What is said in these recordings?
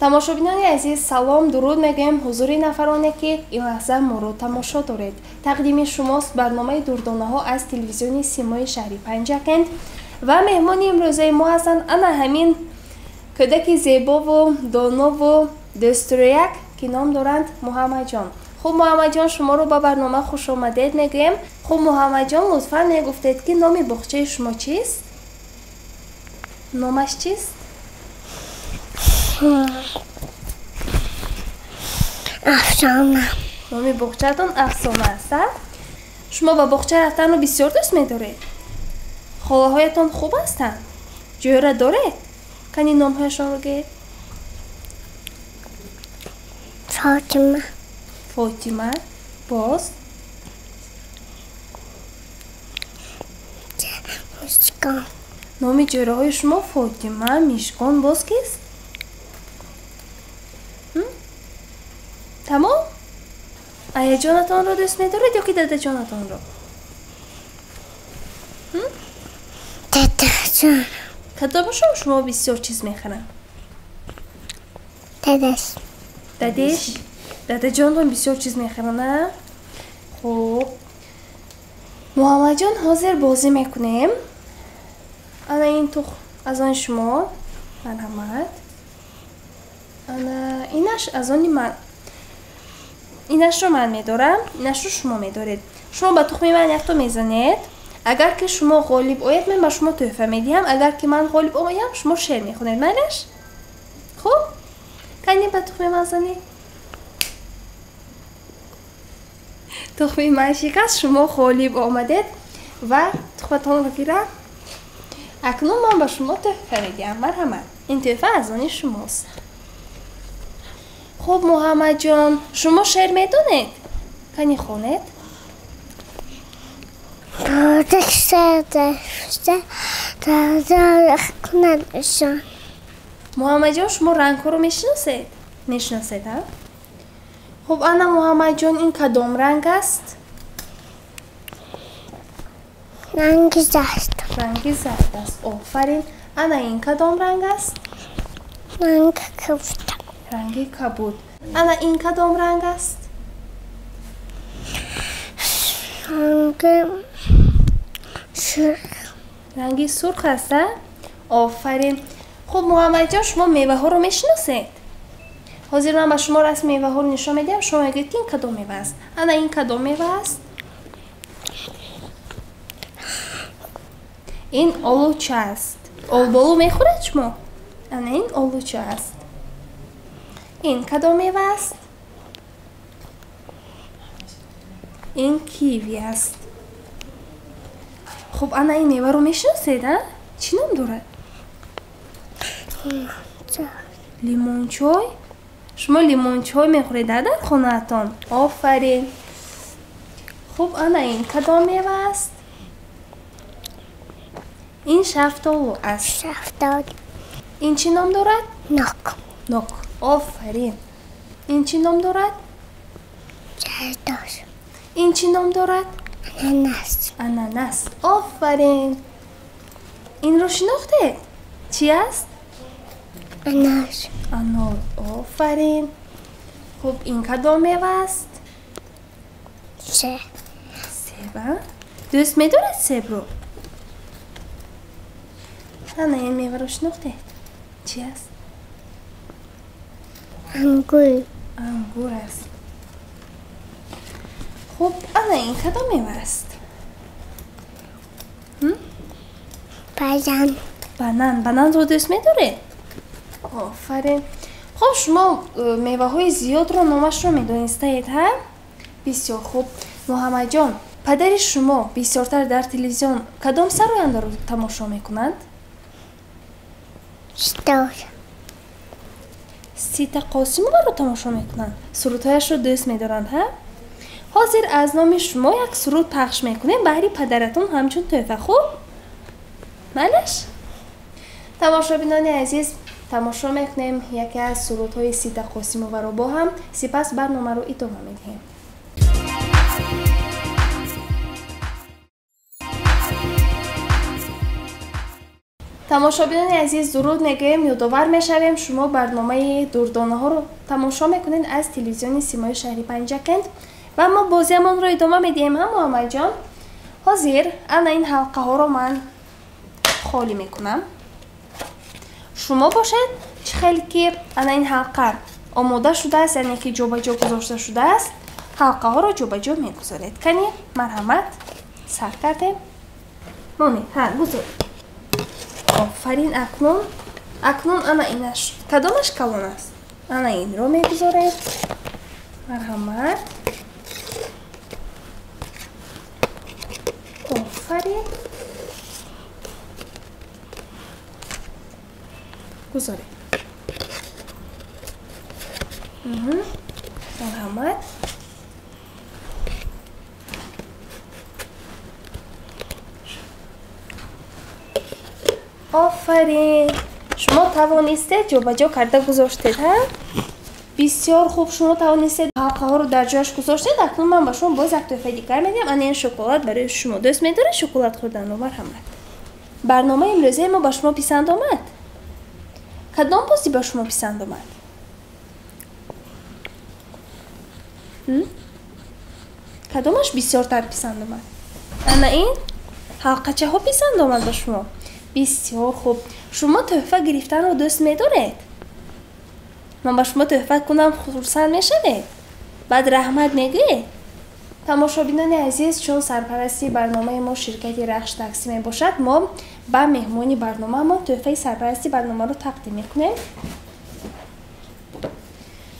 Тамошобинони азиз, салом, дуруд мегӯем ҳузури нафароне, ки ин лаҳза моро тамошо доред. Тақдими шумост барномаи Дурдонаҳо аз телевизиони Симои шаҳри Панҷакент ва меҳмони имрӯзаи мо ҳастанд ана ҳамин кӯдаки зебову донову дӯстрӯяк, ки ном доранд Муҳаммадҷон. Хуб, Муҳаммадҷон, шуморо ба барнома хушомадед мегӯем. Хуб, Муҳаммадҷон, лутфан мегуфтед, ки номи боғчаи шумо чист? Номаш чист? Афсона. Номи боғчаатон Афсона аст, а? Шумо ба боғча рафтанро бисёр дӯст медоред? Холаҳоятон хуб ҳастанд? Ҷӯра доред? Кани номҳояшонро гӯед. Фотима. Фотима. Боз? Мишкон. Номи ҷӯраҳои шумо Фотима, Мишкон, боз кист? Тамом? Аяҷонатонро дӯст медоред ё ки дадаҷонатонро? Дадаҷон. Кадомашон шумо бисёр чиз мехаранд? Дадаш. Дадеш? Дадаҷонтон бисёр чиз мехаранд, а? Хуб. Муҳаммадҷон, ҳозир бозӣ мекунем. Ана ин тухм аз они шумо. Марҳамат. Ана инаш аз они ман. Инашро ман медорам, инашро шумо медоред. Шумо ба тухми ман якто мезанед. Агар ки шумо ғолиб оед, ман ба шумо тӯҳфа медиҳам. Агар ки ман ғолиб оям, шумо шеър мехонед. Майлаш? Хуб? Кани ба тухми ман занед. Тухми ман шикаст, шумо ғолиб омадед ва тухматонро гирам. Акнун ман ба шумо тӯҳфа медиҳам. Марҳамат. Ин тӯҳфа аз они шумост. Хуб, Муҳаммадҷон, шумо шеър медонед? Кани хонед? Бодак сардафта дардор кунад ишон. Муҳаммадҷон, шумо рангҳоро мешиносед? Мешиносед, а? Хуб, ана Муҳаммадҷон, ин кадом ранг аст? Ранги зард. Ранги зард аст. Офарин. Ана ин кадом ранг аст? Ранги кабуд. Ранги кабуд. Ана ин кадом ранг аст? Ранги сурх. Ранги сурх аст, а? Офарин. Хуб, Муҳаммадҷон, шумо меваҳоро мешиносед? Ҳозир ман ба шумо расми меваҳоро нишон медиҳам, шумо мегӯед, ки ин кадом мева аст. Ана ин кадом мева аст? Ин олуча аст. Олболу мехӯред шумо? Ана ин олуча аст. Ин кадом мева аст? Ин киви аст. Хуб, ана ин меваро мешиносед, а? Чӣ ном дорад? Лимончой. Шумо лимончой мехӯред, а, дар хонаатон? Офарин. Хуб, ана ин кадом мева аст? Ин шафтолу аст. Шафтолу. Ин чӣ ном дорад? Нок. Нок. Офарин. Ин чӣ ном дорад? Зардолу. Ин чӣ ном дорад? Ананас. Ананас. Офарин. Инро шинохтед? Чӣ аст? Анор. Анор. Офарин. Хуб, ин кадом мева аст? Себ. Себ, а? Дӯст медоред себро? Ана ин меваро шинохтед? Чӣ аст? Ангур. Ангур аст. Хуб, ана ин кадом мева аст? Банан. Банан. Бананро дӯст медоред? Офарин. Хуб, шумо меваҳои зиёдро номашро медонистаед, ҳа? Бисёр хуб. Муҳаммадҷон, падари шумо бисёртар дар телевизион кадом сарояндаро тамошо мекунанд? Ситора. Сита Қосимоваро тамошо мекунанд? Сурудҳояшро дӯст медоранд, ҳа? Ҳозир аз номи шумо як суруд пахш мекунем баҳри падаратон ҳамчун тӯҳфа. Хуб? Майлаш? Тамошобинони азиз, тамошо мекунем яке аз сурудҳои Сита Қосимоваро бо ҳам, сипас барномаро идома медиҳем. Тамошобинони азиз, дуруд мегӯем, ёдовар мешавем, шумо барномаи дурдонаҳоро тамошо мекунед аз телевизиони Симои шаҳри Панҷакент ва мо бозиамонро идома медиҳем. Ҳа, Муҳаммадҷон? Ҳозир ана ин ҳалқаҳоро ман холӣ мекунам. Шумо бошед, чӣ хел ки ана ин ҳалқа омода шудааст, яъне ки ҷобаҷо гузошта шудааст, ҳалқаҳоро ҷобаҷо мегузоред. Кани, марҳамат, сар кардем. Монед, ҳа, гузоред. Офарин. Акнун ана инаш кадомаш калон аст? Ана инро мегузоред. Марҳамат. Офарин. Гузоред. Марҳамат. Офарин. Шумо тавонистед ҷобаҷо карда гузоштед, ҳа? Бисёр хуб, шумо тавонистед ҳалқаҳоро дар ҷояш гузоштед. Акнун ман ба шумо боз як тӯҳфаи дигар медиҳам. Ана ин шоколад барои шумо. Дӯст медоред шоколад хӯрданро? Марҳамат. Барномаи имрӯзаи мо ба шумо писанд омад? Кадом бозӣ ба шумо писанд омад? Кадомаш бисёртар писанд омад? Ана ин ҳалқачаҳо писанд омад ба шумо? Бисёр хуб. Шумо тӯҳфа гирифтанро дӯст медоред? Ман ба шумо тӯҳфа кунам, хурсанд мешавед? Баъд раҳмат мегӯед? Тамошобинони азиз, чун сарпарасти барномаи мо ширкати Рахш таксӣ мебошад, мо ба меҳмони барномаамон тӯҳфаи сарпарасти барномаро тақдим мекунем.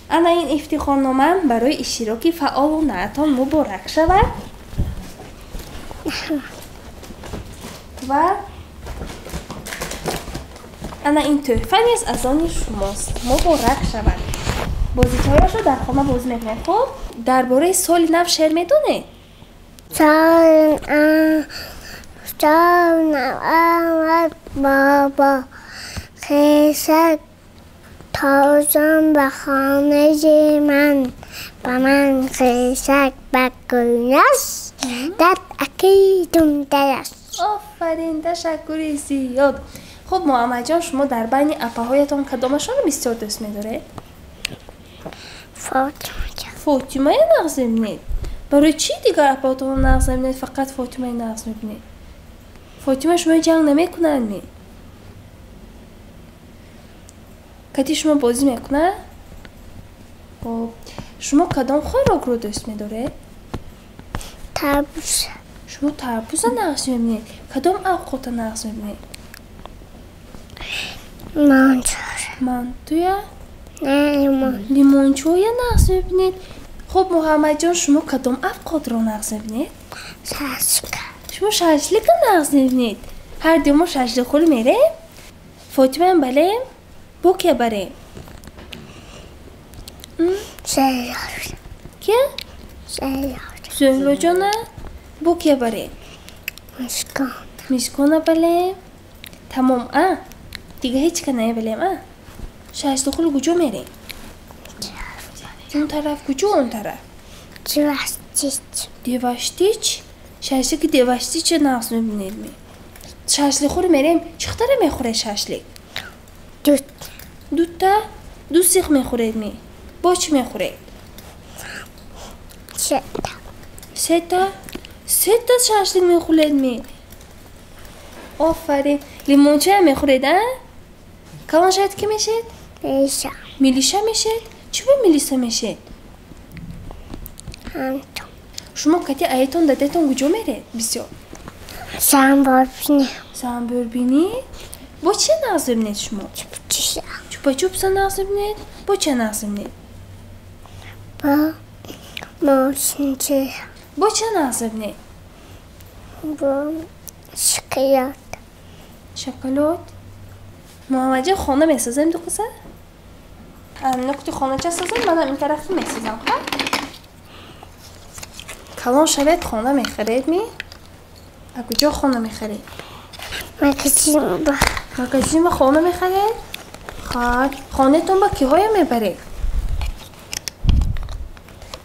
Ана ин ифтихорнома барои иштироки фаъолонаатон муборак шавад. Ва ана ин тӯҳфа низ аз они шумост. Муборак шавад. Бозичаҳояшро дар хона бозӣ мекунед. Хуб, дар бораи соли нав шеър медонед? Соли нав омад, бобо хешак тозон ба хонаи ман, ба ман хешак ба кӯнаш дад акидум дараш. Офарин, ташаккури зиёд. Хуб, Муҳаммадҷон, шумо дар байни апаҳоятон кадомашонро бисёр дӯст медоред? Фотимаҷон. Фотимая нағз мебинед? Барои чӣ дигар апаҳотонро нағз мебинед, фақат Фотимаи нағз мебинед? Фотима шумои ҷанг намекунад ми? Кати шумо бозӣ мекунад? Хуб, шумо кадом хӯрокро дӯст медоред? Тарбуз. Шумо тарбуза нағз мебинед? Кадом авқота нағз мебинед? Мантуя. Мантуя? Не, лимон. Лимончоя нағз мебинед? Хуб, Муҳаммадҷон, шумо кадом авқотро нағз мебинед? Шашлика. Шумо шашлика нағз мебинед? Ҳар ду мо шашликхӯрӣ мерем? Фотимаам балем? Бо кия барем? Зеҳлоҷон. Кия? Зеҳлоҷон. Зеҳлоҷона? Бо кия барем? Мишкон. Мишкона балем? Тамом, а? Дига ҳеҷ ка намебалем, а? Шашликхӯрӣ куҷо мерем? Он тараф куҷо он тараф? Деваштич. Деваштич? Шашлики деваштича нағз мебинед ми? Шашликхӯрӣ мерем, чӣ хатара мехӯред шашлик? Дут. Дута? Ду сих мехӯред ми? Бо чӣ мехӯред? Сета. Сета? Сета шашлик мехӯред ми? Офарин. Лимончая мехӯред, а? Калон шавед ки мешед? Милиса. Милиша мешед? Чӣ бо милиса мешед? Ҳамтон. Шумо кати аятон дадатон куҷо меред бисёр? Замбурбинӣ. Замбурбинӣ? Бо чӣ нағз мебинед шумо? Чупчуса. Чупачупса нағз мебинед? Бо чӣ нағз мебинед? Бо мошинча. Бо чӣ нағз мебинед? Бо шоколад. Шоколад? Муҳаммадҷон, хона месозем ду қиза? Нуқти хонача созем, манам ин тарафи месозам, ха? Калон шавед, хона мехаред ми? А куҷо хона мехаред? Магазин ба. Магазин ба хона мехаред? Ха, хонатон ба киҳоя мебаред?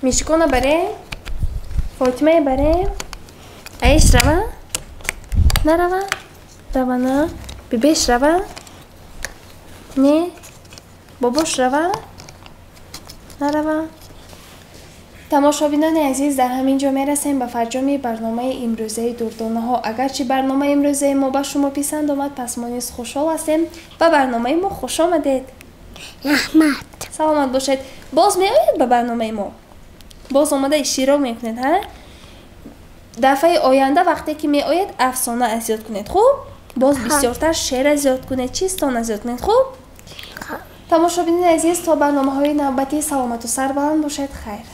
Мишкона барем? Фотимая барем? Аиш рава? Нарава? Равана? Бибеш рава? Не? Бобош рава? Нарава? Тамошобинони азиз, дар ҳамин ҷо мерасем ба фарҷоми барномаи имрӯзаи Дурдонаҳо. Агарчи барномаи имрӯзаи мо ба шумо писанд омад, пас мо низ хушҳол ҳастем. Ба барномаи мо хуш омадед. Раҳмат. Саломат бошед. Боз меоед ба барномаи мо? Боз омада иштирок мекунед, ҳа? Дафъаи оянда вақте ки меоед, афсона аз ёд кунед, хуб? Боз бисёртар шеър аз ёд кунед, чизтон аз ёд кунед, хуб? Тамошобинони азиз, то барномаҳои навбатӣ саломату сарбаланд бошед. Хайр.